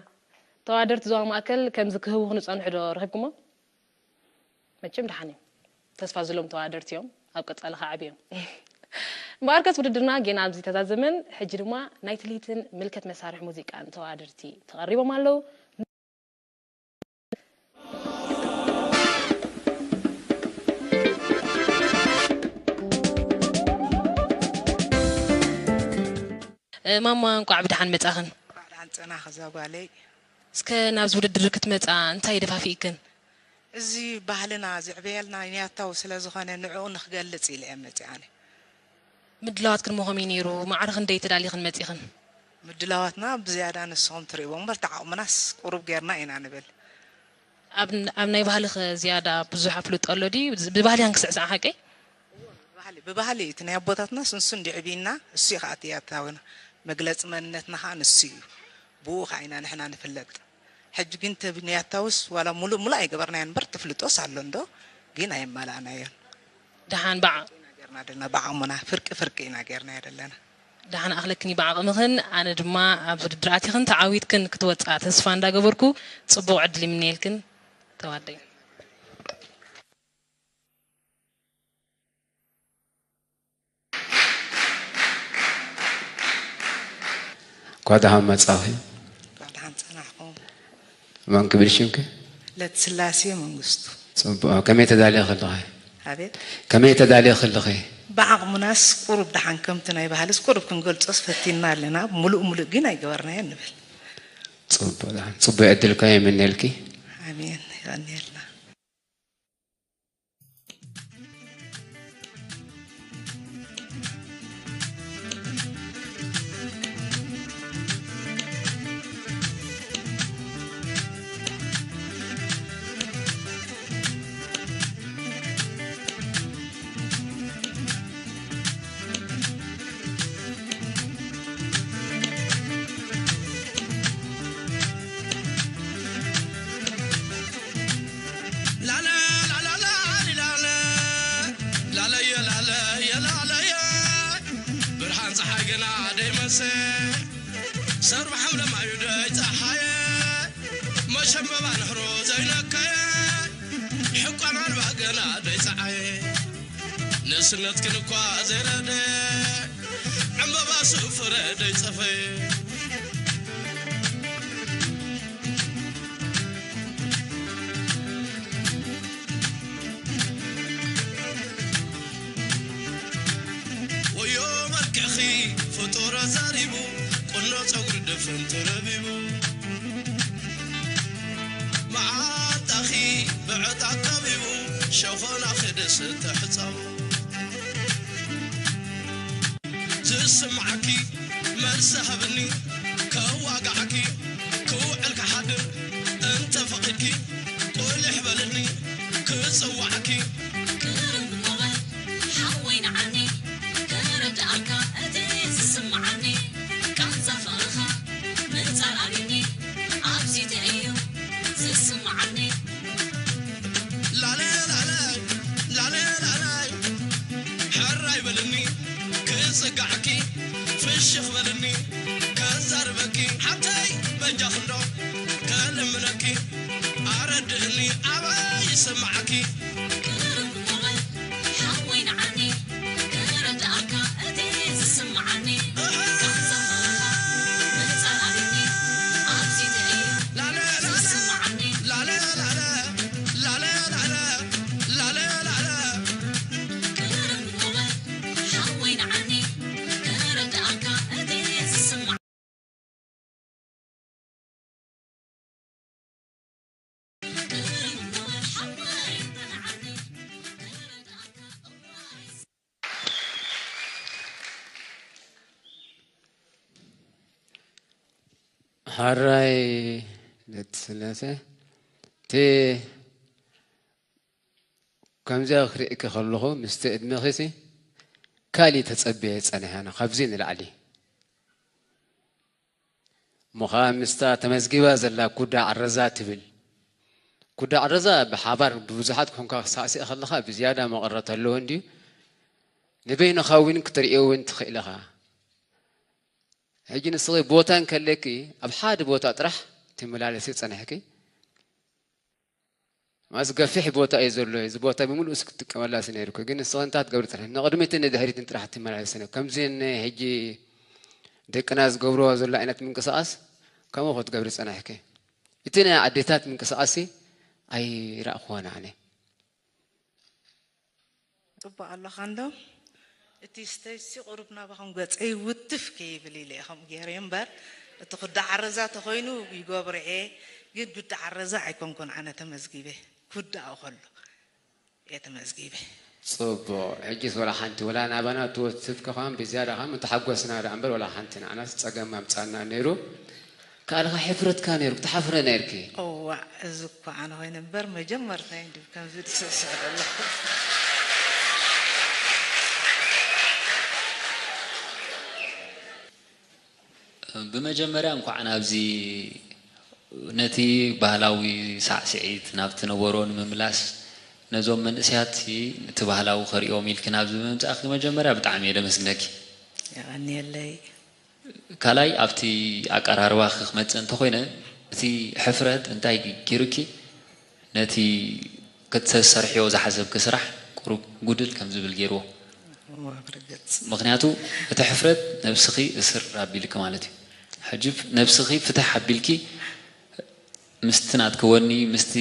ተወዳደርቲ ዞባ ማእከል ከምዚ ክህቡ ክንጸንሑ ዶ ረኺብኩሞ? መቸም ደሓን እዮም። ተስፋ ዝሎም ተወዳደርቲ እዮም። ኣብ ቀጻሊ ከዓብዮም። እምበኣርከስ ውድድርና ጌና ኣብዚ ተዛዘመን። ሕጂ ድማ ናይ ትልሂትን ምልከት መሳርሒ ሙዚቃን ተወዳደርቲ ተቐሪቦም ኣለዉ። እ፣ ማማ፣ እንቋዕ ብደሓን መጻኽን። እንቋዕ ደሓን ጸናኺ እዛ ጓለይ። እስከ ናብዚ ውድድር ክትመጻ እንታይ ደፋፊእክን? እዚ ባህልና ዝዕበየልና ኒያታዊ ስለ ዝኾነ ንዕኡ ንኽገልጽ ኢለ እየ መጺኣ ኣነ። ምድላዋትክን ከመይ ነይሩ? ማዕረ ክንደይ ተዳሊኽን መጺኽን? ምድላዋትና ብዝያዳ ንስኹም ትርእይዎ እምበር፣ እቲ ዓቕምናስ ቁሩብ ጌርና ኢና ንብል። ኣብ፣ ኣብ ናይ ባህልኸ ዝያዳ ብዙሕ ኣፍልጦ ኣሎ ድዩ? ብባህሊ ኢኽን ክስዕስዓ ሓቀይ? ብባህሊ፣ ብባህሊ እቲ ናይ ኣቦታትናስ ንሱ እንዲ ዕብይና፣ እሱ እዩ ከዓ እቲ ያታውና። መግለፂ መንነትና ከዓ ንሱ እዩ። ብኡ ከዓ ኢና ንሕና ንፍለጥ። ሕጂ ግን ተብ-፣ ንያታውስ ዋላ ሙሉእ ሙሉእ ኣይገበርናዮን እምበር፣ ትፍልጦስ ኣሎ እንዶ፣ ግን ኣየማላእናዮን። ደሓን በዓ- ኢና ጌርና ዘለና፣ ብዓቕምና ፍርቂ ፍርቂ ኢና ጌርናዮ ዘለና። ደሓን ኣኽለክኒ ብዓቕምኽን። ኣነ ድማ ኣብዚ ውድድር ኣቲኽን ተዓዊትክን ክትወፃ ተስፋ እንዳገበርኩ፣ ፅቡቕ ዕድል ይምነየልክን ተዋደይ። እንኳዕ ደሓን መጻኺ። እንኳዕ ደሓን ጸናሕኩም። መን ክብል ሽምኪ? ለትስላሴ መንግስቱ። ጽቡቕ። ከመይ ተዳልየ ከለኺ? ኣቤት። ከመይ ተዳልየ ከለኺ? ብዓቕምናስ ቁሩብ ደሓን ከምቲ ናይ ባህልስ ቁሩብ ክንገልጾስ ፈቲንና ኣለና። ሙሉእ ሙሉእ ግን ኣይገበርናዮን ንብል። ጽቡቕ ደሓን። ጽቡቕ ዕድል ከኣ ይምነልኪ። ኣሜን። የቐንየልና። ላለ፣ ላለ፣ ላለ፣ ላለ፣ ላለየ፣ ላለየ፣ ላለየ። ብርሃን ፀሓይ ገና ደይመሰ፣ ሰርባ ሓምለማዩ ደይ ፀሓየ፣ መሸንበባ ንሕሮ ዘይነከየ፣ ሕቋን ኣልባ ገና ደይ ፀዓየ። ንእስነትክን እኳ ዘይረደ፣ ዕምበባ ስፍረ ደይጸፈየ። ወዮ መልክዕኺ ፍጡር ኣዛሪቡ፣ ቁኖ ጸጉሪ ድፍን ተረቢቡ። መዓንጣኺ ብዕጣ ከቢቡ፣ ሸኾናኺ ደስ ተሕጸቡ። ዝስምዓኪ መልሲ ሃብኒ፣ ከዋግዓኪ ክውዕል ክሓድር እንተ ፈቒድኪ፣ ቁሊሕ በልኒ ክጽዋዕኪ። ቅርብ እሞ በል ሓወይ ንዓኒ፣ ዝስምዓኒ። ላለ ላለ ላለ ላለ ሕራይ በልኒ ክጽጋዕኪ ፍሽኽ በልኒ ከዛርበኪ ሓብተይ በጃኽንዶ ከልምነኪ ኣረድእኒ ኣበይ ይስምዓኪ። ቅርብ ንበል ሓወይ ንዓኒ ክረድኣካ እቲ ዝስምዓኒ። ካብ ዘኽብረኻ ምሕጻን ኣልኒ ኣብዚ ትእዩ ዝስምዓኒ። ቅርብ ንበል ሓወይ ንዓኒ ክረድኣካ እቲ ዝስምዓኒ። ሕራይ ለትስላሴ እቲ ከምዚኣ ክርእየኪ ከለኹ ምስቲ ዕድመኺሲ ካሊእ ተጸብየ ጸኒሐ ኣነ ካብዚ ንላዕሊ እሞ ኸኣ ምስታ ተመዝጊባ ዘላ ኩዳ ዓረዛ ትብል። ኩዳ ዓረዛ ብሓባር ብብዙሓት ኮንካ ክትሳዕስዕ ከለኻ ብዝያዳ መቐረት ኣለዎ እንድዩ። ንበይንኻ እውን ክትርእዮ እውን ትኽእል ኢኻ። ሕጂ ንስኺ ቦታ እንከለኪ ኣብ ሓደ ቦታ ጥራሕ ትመላለሲ ጸኒሕኪ። ማስ ገፊሕ ቦታ እዩ ዘሎ እዚ ቦታ ብምሉእ ክትጥቀመላ ሲ ነይርኩ ግን ንስኺ እንታይ ትገብሪ ጸኒሕኪ ንቕድሚትን ንድሕሪትን ጥራሕ ትመላለሲ ነይርኩ ከምዚ ሕጂ ደቅና ዝገብርዎ ዘሎ ዓይነት ምንቅስቓስ ከምኡ ክትገብሪ ጸናሕኪ። እቲ ናይ ኣዴታት ምንቅስቓስ ኣይረእኽዎን ኣነ። ጽቡቕ ኣለኻ እንዶ እቲ ስቴጅ ሲ ቁሩብ ናባኹም ገጸይ ውትፍ ከይብል ኢለ እየ ከምኡ ገይረ እምበር እቲ ኩዳ ዓረዛ ተኾይኑ ይገብሮ እየ ግን ኩዳ ዓረዛ ኣይኮንኩን ኣነ ተመዝጊበ ኩዳኡ ከሎ እየ ተመዝጊበ። ጽቡቕ ሕጂስ ወላ ሓንቲ ወላ ናባና ትወትፍ ከኻን ብዝያዳ ኻን ምተሓጎስና ደኣ እምበር ወላ ሓንቲ ንዓናስ ጸገም ኣምጻና ነይሩ። ካልኻ ሕፍረትካ ነይሩ ክትሓፍረ ነይርኪ። እዋእ እዚ እኮ ኣነ ኮይነ እምበር መጀመርታይ እንድዩ ከምዚ ዝስዕስዕ ዘለኹ። ብመጀመርያ እንኳዕ ናብዚ ነቲ ባህላዊ ሳዕስዒት ናብቲ ነበሮ ንምምላስ ነዞም መንእሰያት እቲ ባህላዊ ከርእዮም ኢልኪ ናብዚ ብምምጻእኪ መጀመርያ ብጣዕሚ እየ ደመስግነኪ። የቐንየለይ። ካልኣይ ኣብቲ ኣቀራርባኺ ክመጽእ እንተኾይነ እቲ ሕፍረት እንታይ ገይሩኪ ነቲ ክትሰርሕዮ ዝሓሰብኪ ስራሕ ቁሩብ ጉድል ከም ዝብል ገይርዎ። ምኽንያቱ እቲ ሕፍረት ነብስኺ እስር ኣቢልኪ ማለት እዩ። ሕጂ ነብስኺ ፍትሕ ኣቢልኪ ምስቲ ናትኪ ወኒ ምስቲ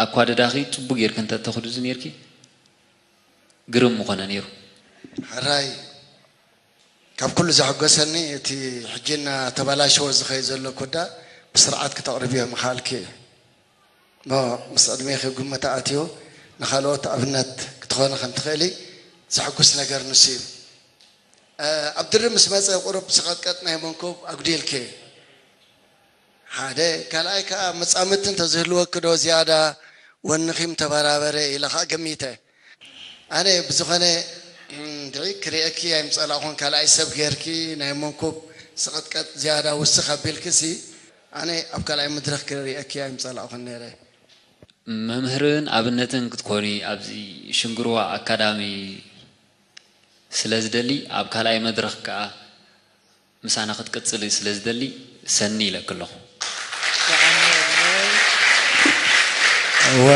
ኣኳድዳኺ ጽቡቕ ጌርኪ እንተ ተኹድዚ ኔርኪ ግርም ምኾነ ኔሩ። ሕራይ ካብ ኩሉ ዘሐጎሰኒ እቲ ሕጂ እናተበላሸወ ዝኸይድ ዘሎ ኩዳ ብስርዓት ክተቕርብዮ ምኽኣልኪ እዩ። እሞ ምስ ዕድሜኺ ኣብ ግምት ኣእትዩ ንኻልኦት ኣብነት ክትኾኒ ከም ትኽእሊ ዘሐጉስ ነገር ንሱ እዩ። ኣብ ድሪ ምስ መጸ ቁሩብ ሰቐጥቀጥ ናይ መንኩብ ኣጉዲልኪ። ሓደ ካልኣይ ከኣ መጻምድቲ እንተዝህልወኪ ዶ ዝያዳ ወንኺ ምተበራበረ ኢለ ከኣ ገሚተ። ኣነ ብዝኾነ እንድዒ ክርእየኪ ኣይምጸላእኹን ካልኣይ ሰብ ጌርኪ ናይ መንኩብ ሰቐጥቀጥ ዝያዳ ውስኽ ኣቢልኪሲ ኣነ ኣብ ካልኣይ መድረኽ ክርእየኪ ኣይምጸላእኹን ነይረ። መምህርን ኣብነትን ክትኮኒ ኣብዚ ሽንግርዋ ኣካዳሚ ስለ ዝደሊ ኣብ ካልኣይ መድረኽ ከኣ ምሳና ክትቅጽሊ ስለ ዝደሊ ሰኒ ኢለኪ ኣለኹ። እወ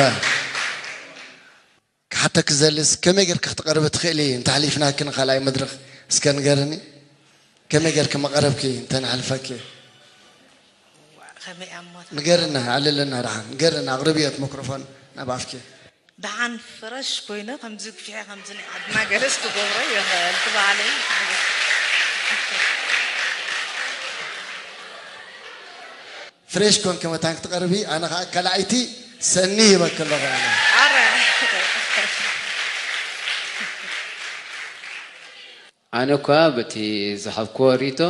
ክሓተኪ ዝደሊ ከመይ ጌርኪ ክትቐርቢ ትኽእሊ እንተሕሊፍናኪ ንኻልኣይ መድረኽ እስከ ንገርኒ ከመይ ጌርኪ መቐረብኪ እንተነሕልፈኪ ንገርና ኣልልና ደሓን ንገርና ኣቕርብዮ እቲ መክሮፎን ናብ ኣፍኪ። ደሓን ፍረሽ ኮይነ ከምዚ ግፊዐ ከምዚ ናይ ዓድና ገለስ ክገብሮ ይኽእል ትበሃለይ። ፍሬሽ ኮንኪ መታን ክትቐርቢ ኣነ ከዓ ከላኣይቲ ሰኒ ሂበኪ ኣለኹ ኣነ። ኣረ ኣነ እኳ በቲ ዝሃብክዎ ሪቶ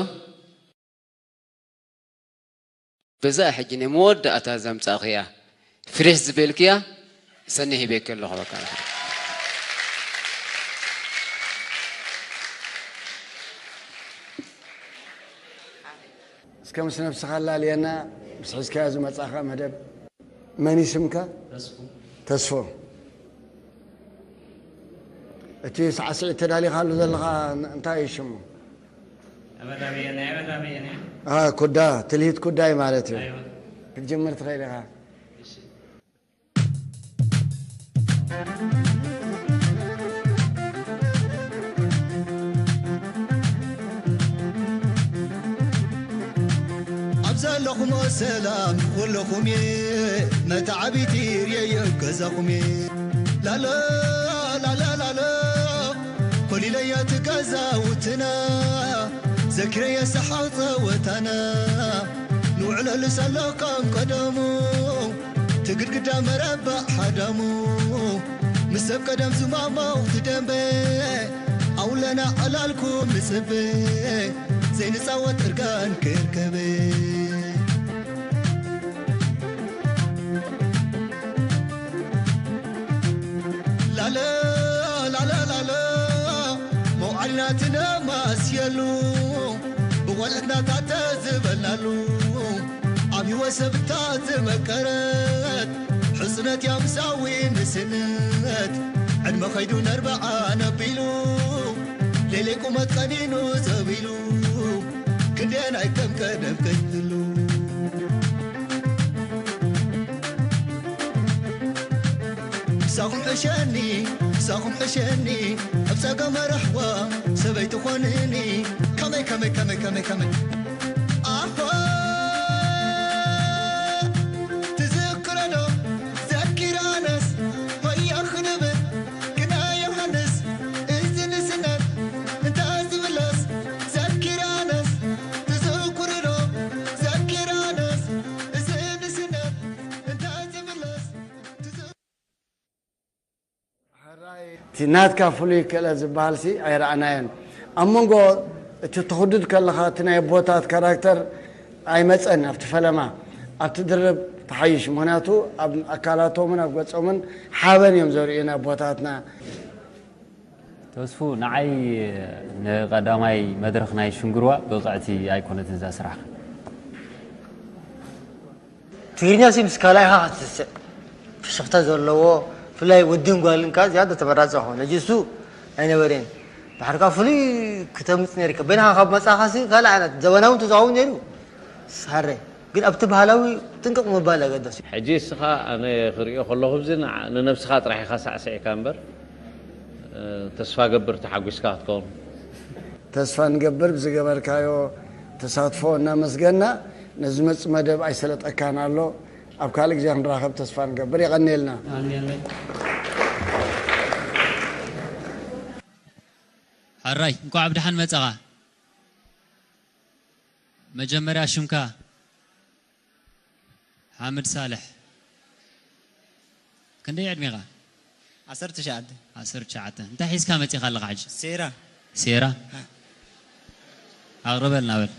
በዛ ሕጂ ናይ መወዳእታ ዘምጻእኽያ ፍሬሽ ዝበልክያ ሰኒ ሂበኪ ኣለኹ በቃ። እስከ ምስ ነብስኻ ኣላልየና ምስ ሒዝካዮ ዝመጻኻ መደብ። መን እዩ ስምካ? ተስፉ። ተስፎ። እቲ ሳዕስዒት ተዳሊኻሉ ዘለኻ እንታይ እዩ ሽሙ? ኣበራብየ ናይ ኣበራብየ ናይ አ፣ ኩዳ፣ ትልሂት ኩዳይ ማለት እዩ። ኣይዋ። ክትጅምር ትኽእል ኢኻ። እሺ። ኣብ ዘለኹሞ ሰላም ኩለኹም እየ መታዕቢቲ ርእየዮ ገዛኹም እየ። ላሎ ላሎ ላሎ ኮሊለዮ እቲ ገዛውትና ዘኪረዮ ሰሓቕ ጸወታና ንውዕለሉ ዘሎ ከም ቀደሙ ትግድግዳ መረባዕ ሓዳሙ ምስ ሰብ ቀደም ዝማማው ትደንበ ኣውለና ዕላልኩም ንጽበ ዘይንጻወት እርጋን ክርከበ ላለ ላለ ላለ መውዓልና ትነማስየሉ ብቆልዕትና ታተ ዝበልናሉ ኣብ ህይወት ሰብታ ዝመቀረት ሕጽነት ያምሳዊ ምስነት ዕድመ ኸይዱ ነርብዓ ነቢሉ ሌሌ ቁመት ቀኒኑ ዘቢሉ ክንደየናይ ከም ቀደም ከይትሉ ሳኹም ሕሸኒ ሳኹም ሕሸኒ ኣብ ጸገመ ራሕዋ ሰበይቲ ኾንኒ ከመይ ከመይ ከመይ ከመይ ከመይ ኣሆ ትዝክረዶ ዘኪራነስ ሆያ ክንብል ግና ዮሃንስ እዚ ንስነት እንታ ዝብለስ ዘኪራነስ ትዝክርዶ ዘኪራነስ እዚ ንስነት እንታ ዝብለስ እቲ ናትካ ፍሉይ ክእለት ዝበሃል ሲ ኣይረኣናዮን። ኣብ መንጎ እቲ ትኹድድ ከለኻ እቲ ናይ ኣቦታት ካራክተር ኣይመጸን ኣብቲ ፈለማ ኣብቲ ድርብ ተሓይሽ ምክንያቱ ኣብ ኣካላቶምን ኣብ ገጾምን ሓበን እዮም ዘርእዩና ኣቦታትና። ተስፉ ንዓይ ንቐዳማይ መድረኽ ናይ ሽንግርዋ ብቕዕቲ ኣይኮነትን እዛ ስራሕኻ። ትግርኛ ሲ ምስ ካልኣይኻ ክትስዕ ፍሽኽታ ዘለዎ ብፍላይ ወድን ጓልን ከኣ ዝያዳ ተመራጺ ክኸውን ሕጂ እሱ ኣይነበረን ድሓር ከኣ ፍሉይ ክተምጽእ ነይርካ በይንኻ ካብ መጻእኻ ሲ ካልእ ዓይነት ዘበናዊ እንተዝኸውን ነይሩ ሳረ ግን ኣብቲ ባህላዊ ጥንቅቕ ምባል ኣገዳሲ እዩ። ሕጂ እስኻ ኣነ ክርእዮ ከለኹ ብዚ ንዓ- ንነብስኻ ጥራሕ ኢኻ ሳዕሲዕካ እምበር እ፣ ተስፋ ገብር ተሓጒስካ ክትከውን። ተስፋ ንገብር ብዝገበርካዮ ተሳትፎ እናመስገና ነዚ ዝመጽእ መደብ ኣይሰለጠካን ኣሎ ኣብ ካልእ ግዜ ክንራኸብ ተስፋ ንገብር የቐንየልና። ሕራይ እንኳዕ ብደሓን መጻኻ። መጀመርያ ሽምካ ሓምድ ሳልሕ ክንደይ ዕድሜኻ? ዓሰርተ ትሽዓተ። ዓሰርተ ትሽዓተ እንታይ ሒዝካ መጺኻ ኣለኻ ሕጂ? ሴራ። ሴራ? ኣቕርበልና በል።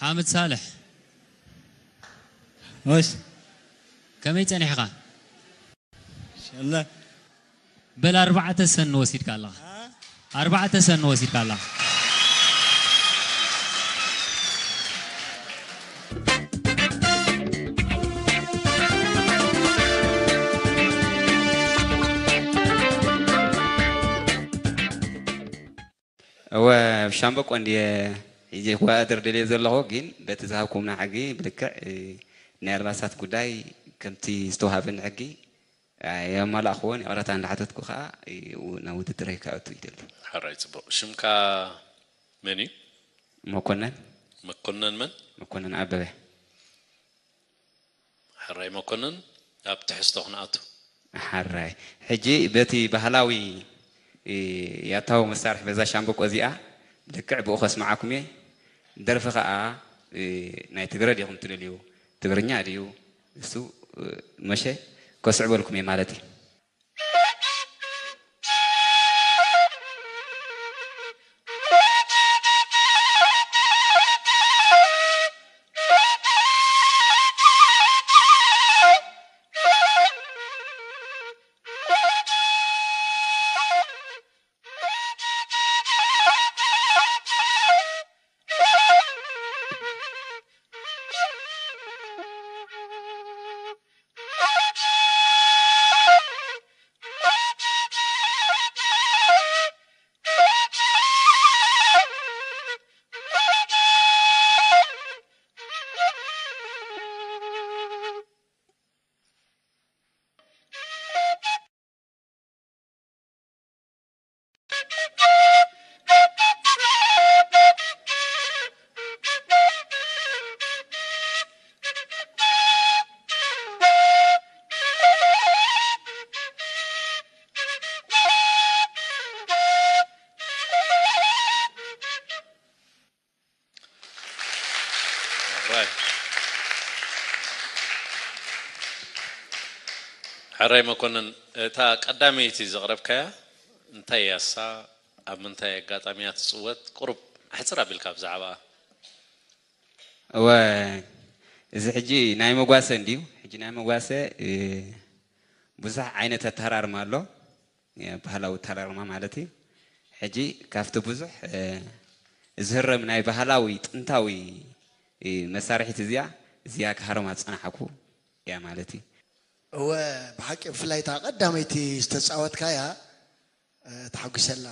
ሓምድ ሳልሕ፣ እሺ፣ ከመይ ጸኒሕኻ? ኢንሻላህ። በል ኣርባዕተ ሰኒ ወሲድካ ኣለኻ። ኣርባዕተ ሰኒ ወሲድካ ኣለኻ። እወ፣ ኣብ ሻምበቆ እንድየ ሒጀ ክወዳደር ደልየ ዘለኹ፣ ግን በቲ ዝሃብኩምና ሕጊ ብልክዕ፣ እ፣ ናይ ኣልባሳት ጉዳይ ከምቲ ዝተዋሃበኒ ሕጊ ኣየማላእክዎን፣ ይቕረታ እንዳሓተትኩ ከኣ፣ እ፣ ናብ ውድድረይ ክኣቱ ይደሊ። ሕራይ፣ ጽቡቕ። ሽምካ መን እዩ? መኮነን። መኮነን መን? መኮነን ኣበበ። ሕራይ መኮነን፣ ኣብ ትሕዝቶ ክንኣቱ። ሕራይ። ሕጂ በቲ ባህላዊ፣ እ፣ ያታዊ መሳርሒ በዛ ሻምበቆ እዚኣ ልክዕ ብኡ ከስምዓኩም እየ። ደርፊ ከኣ፣ እ፣ ናይ ትግረ ዲኹም ትደልዩ? ትግርኛ ድዩ? እሱ፣ እ፣ መሸ ከስዕበልኩም እየ ማለት እዩ። ሕራይ። ሕራይ መኮነን፣ እታ ቀዳመይቲ ዘቕረብካያ እንታይ እያ እሳ? ኣብ ምንታይ ኣጋጣሚ እያ ትጽወት? ቁሩብ ሕጽር ኣቢልካ ብዛዕባኣ። እወ፣ እዚ ሕጂ ናይ መጓሰ እንድዩ። ሕጂ ናይ መጓሰ፣ እ፣ ብዙሕ ዓይነት ኣተሃራርማ ኣሎ። የ-፣ ባህላዊ ኣተሃራርማ ማለት እዩ። ሕጂ ካብቲ ብዙሕ፣ እ፣ ዝህረም ናይ ባህላዊ ጥንታዊ፣ እ፣ መሳርሒት እዚኣ፣ እዚኣ ክሃርማ ዝጸናሕኩ እያ ማለት እዩ። እወ፣ ብሓቂ ብፍላይ እታ ቀዳመይቲ ዝተጻወትካያ፣ እ፣ ተሓጒሰላ።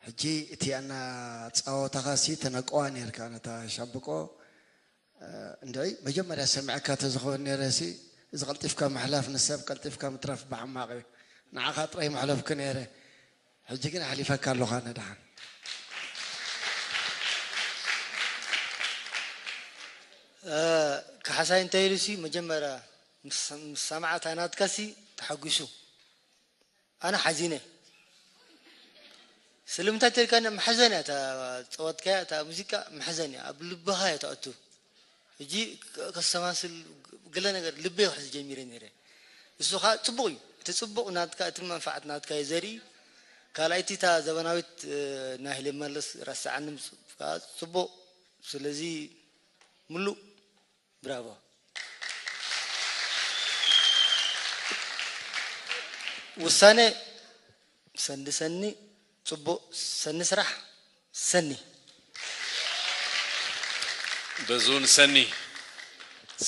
ሕጂ እቲ ኣናጻወታኻሲ ተነቀዋ ኔርካ ነታ ሻምብቆ። እ፣ እንድዒ መጀመርያ ሰሚዐካ ተዝኸውን ነይረሲ፣ እዚ ቀልጢፍካ ምሕላፍ ንሰብ ቀልጢፍካ ምትራፍ ብሓማቕ እዩ። ንዓኻ ጥራይ ምሕለፍኩ ነይረ። ሕጂ ግን ኣሕሊፈካ ኣለኹ ኣነ ደሓን። እ፣ ካሕሳይ እንታይ ኢሉሲ መጀመርያ ምስ፣ ምስ ሰምዓ እታ ናትካሲ ተሓጒሱ። ኣነ ሓዚነ። ስለምንታይ ተልካኒ መሐዘን እያ እታ ጸወትካያ፣ እታ ሙዚቃ መሐዘን እያ፣ ኣብ ልብኻ እያ ትኣቱ። ሕጂ ከ-፣ ከሰማስል ገለ ነገር ልበይ ክሕዝ ጀሚረ ነይረ። እሱ ኸኣ ጽቡቕ እዩ። እቲ ጽቡቕ ናትካ፣ እቲ መንፋዓት ናትካ እዩ ዘርኢ። ካልኣይቲ እታ ዘበናዊት፣ እ፣ ናይ ሄለን መለስ ረስዓኒ ምስ-፣ ከኣ ጽቡቕ። ስለዚ ምሉእ ብራቮ። ውሳነ ሰኒ ሰኒ፣ ጽቡቕ ሰኒ ስራሕ ሰኒ። በዚ እውን ሰኒ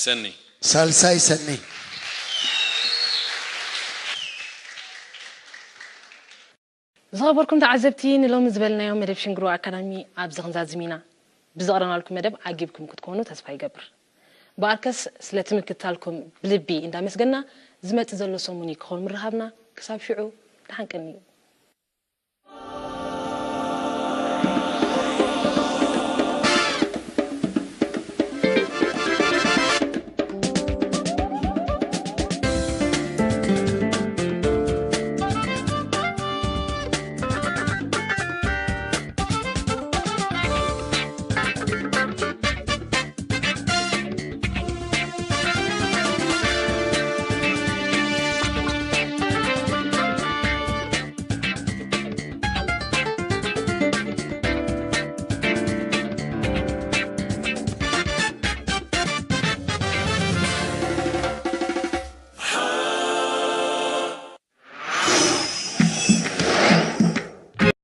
ሰኒ። ሳልሳይ ሰኒ። ዝኸበርኩም ተዓዘብቲ፣ ንሎሚ ዝበልናዮ መደብ ሽንግሮ ኣካዳሚ ኣብዚ ክንዛዝም ኢና። ብዘቕረብናልኩም መደብ ዓጊብኩም ክትኮኑ ተስፋ ይገብር። ብኣርከስ ስለቲ ምክትታልኩም ብልቢ እንዳመስገና፣ ዝመጽእ ዘሎ ሰሙን እዩ ክኸውን ምርኻብና። ክሳብ ሽዑ፣ ደሓን ቀንዩ።